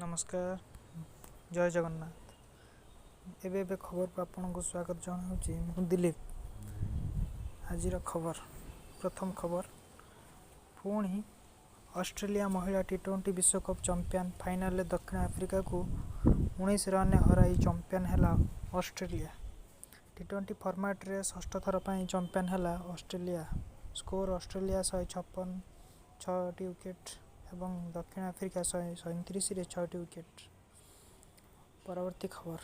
ନମସ୍କାର, ଜୟ ଜଗନ୍ନାଥ। ଏବେ ଏବେ ଖବରକୁ ଆପଣଙ୍କୁ ସ୍ୱାଗତ ଜଣାଉଛି ମୁଁ ଦିଲୀପ। ଆଜିର ଖବର, ପ୍ରଥମ ଖବର, ପୁଣି ଅଷ୍ଟ୍ରେଲିଆ ମହିଳା ଟି-20 ବିଶ୍ୱକପ୍ ଚାମ୍ପିୟନ। ଫାଇନାଲରେ ଦକ୍ଷିଣ ଆଫ୍ରିକାକୁ 19 ରନରେ ହରାଇ ଚାମ୍ପିୟନ ହେଲା ଅଷ୍ଟ୍ରେଲିଆ। ଟି-20 ଫର୍ମାଟରେ ଷଷ୍ଠ ଥର ପାଇଁ ଚାମ୍ପିୟନ ହେଲା ଅଷ୍ଟ୍ରେଲିଆ। ସ୍କୋର ଅଷ୍ଟ୍ରେଲିଆ 156 6ଟି ୱିକେଟ ଏବଂ ଦକ୍ଷିଣ ଆଫ୍ରିକା 137ରେ 6ଟି ୱିକେଟ। ପରବର୍ତ୍ତୀ ଖବର,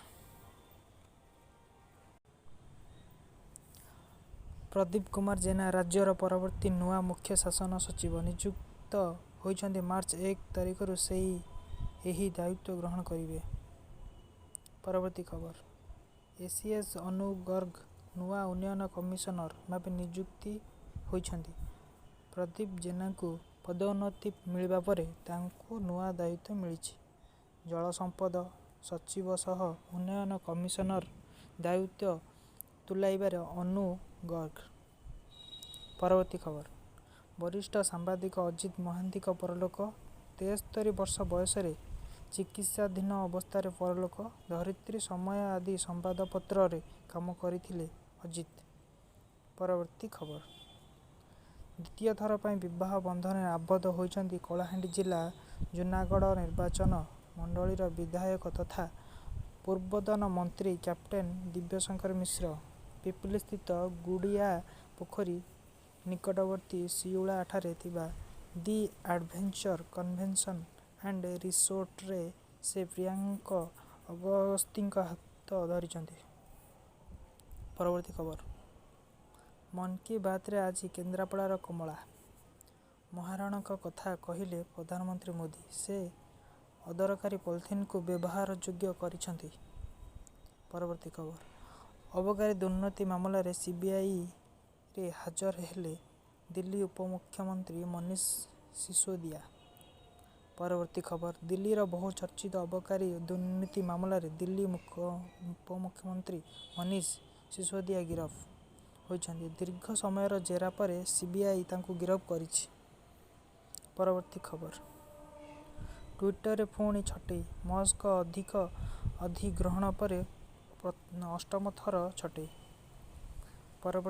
ପ୍ରଦୀପ କୁମାର ଜେନା ରାଜ୍ୟର ପରବର୍ତ୍ତୀ ନୂଆ ମୁଖ୍ୟ ଶାସନ ସଚିବ ନିଯୁକ୍ତ ହୋଇଛନ୍ତି। ମାର୍ଚ୍ଚ 1 ତାରିଖରୁ ସେ ଏହି ଦାୟିତ୍ୱ ଗ୍ରହଣ କରିବେ। ପରବର୍ତ୍ତୀ ଖବର, ଏସିଏସ୍ ଅନୁ ଗର୍ଗ ନୂଆ ଉନ୍ନୟନ କମିଶନର ଭାବେ ନିଯୁକ୍ତି ହୋଇଛନ୍ତି। ପ୍ରଦୀପ ଜେନାଙ୍କୁ ପଦୋନ୍ନତି ମିଳିବା ପରେ ତାଙ୍କୁ ନୂଆ ଦାୟିତ୍ୱ ମିଳିଛି। ଜଳସମ୍ପଦ ସଚିବ ସହ ଉନ୍ନୟନ କମିଶନର ଦାୟିତ୍ୱ ତୁଲାଇବେ ଅନୁ ଗର୍ଗ। ପରବର୍ତ୍ତୀ ଖବର, ବରିଷ୍ଠ ସାମ୍ବାଦିକ ଅଜିତ ମହାନ୍ତିଙ୍କ ପରଲୋକ। 73 ବର୍ଷ ବୟସରେ ଚିକିତ୍ସାଧୀନ ଅବସ୍ଥାରେ ପରଲୋକ। ଧରିତ୍ରୀ, ସମୟ ଆଦି ସମ୍ବାଦପତ୍ରରେ କାମ କରିଥିଲେ ଅଜିତ। ପରବର୍ତ୍ତୀ ଖବର, ଦ୍ୱିତୀୟ ଥର ପାଇଁ ବିବାହ ବନ୍ଧନରେ ଆବଦ୍ଧ ହୋଇଛନ୍ତି କଳାହାଣ୍ଡି ଜିଲ୍ଲା ଜୁନାଗଡ଼ ନିର୍ବାଚନ ମଣ୍ଡଳୀର ବିଧାୟକ ତଥା ପୂର୍ବତନ ମନ୍ତ୍ରୀ କ୍ୟାପ୍ଟେନ ଦିବ୍ୟଶଙ୍କର ମିଶ୍ର। ପିପିଲିସ୍ଥିତ ଗୁଡ଼ିଆ ପୋଖରୀ ନିକଟବର୍ତ୍ତୀ ଶିଉଳାଠାରେ ଥିବା ଦି ଆଡଭେଞ୍ଚର କନଭେନସନ ଆଣ୍ଡ ରିସୋର୍ଟରେ ସେ ପ୍ରିୟାଙ୍କ ଅଗସ୍ତିଙ୍କ ହାତ ଧରିଛନ୍ତି। ପରବର୍ତ୍ତୀ ଖବର, ମନ୍ କି ବାତ୍‌ରେ ଆଜି କେନ୍ଦ୍ରାପଡ଼ାର କମଳା ମହାରଣାଙ୍କ କଥା କହିଲେ ପ୍ରଧାନମନ୍ତ୍ରୀ ମୋଦି। ସେ ଅଦରକାରୀ ପଲିଥିନକୁ ବ୍ୟବହାରଯୋଗ୍ୟ କରିଛନ୍ତି। ପରବର୍ତ୍ତୀ ଖବର, ଅବକାରୀ ଦୁର୍ନୀତି ମାମଲାରେ ସିବିଆଇରେ ହାଜର ହେଲେ ଦିଲ୍ଲୀ ଉପମୁଖ୍ୟମନ୍ତ୍ରୀ ମନୀଷ ସିସୋଦିଆ। ପରବର୍ତ୍ତୀ ଖବର, ଦିଲ୍ଲୀର ବହୁ ଚର୍ଚ୍ଚିତ ଅବକାରୀ ଦୁର୍ନୀତି ମାମଲାରେ ଦିଲ୍ଲୀ ଉପମୁଖ୍ୟମନ୍ତ୍ରୀ ମନୀଷ ସିସୋଦିଆ ଗିରଫ ହୋଇଛନ୍ତି। ଦୀର୍ଘ ସମୟର ଜେରା ପରେ ସିବିଆଇ ତାଙ୍କୁ ଗିରଫ କରିଛି। ପରବର୍ତ୍ତୀ ଖବର, ଟ୍ୱିଟରରେ ପୁଣି ଛଟେଇ। ମସ୍କଙ୍କ ଅଧିକ ଅଧିଗ୍ରହଣ ପରେ ଅଷ୍ଟମ ଥର ଛଟେଇ। ପରବର୍ତ୍ତୀ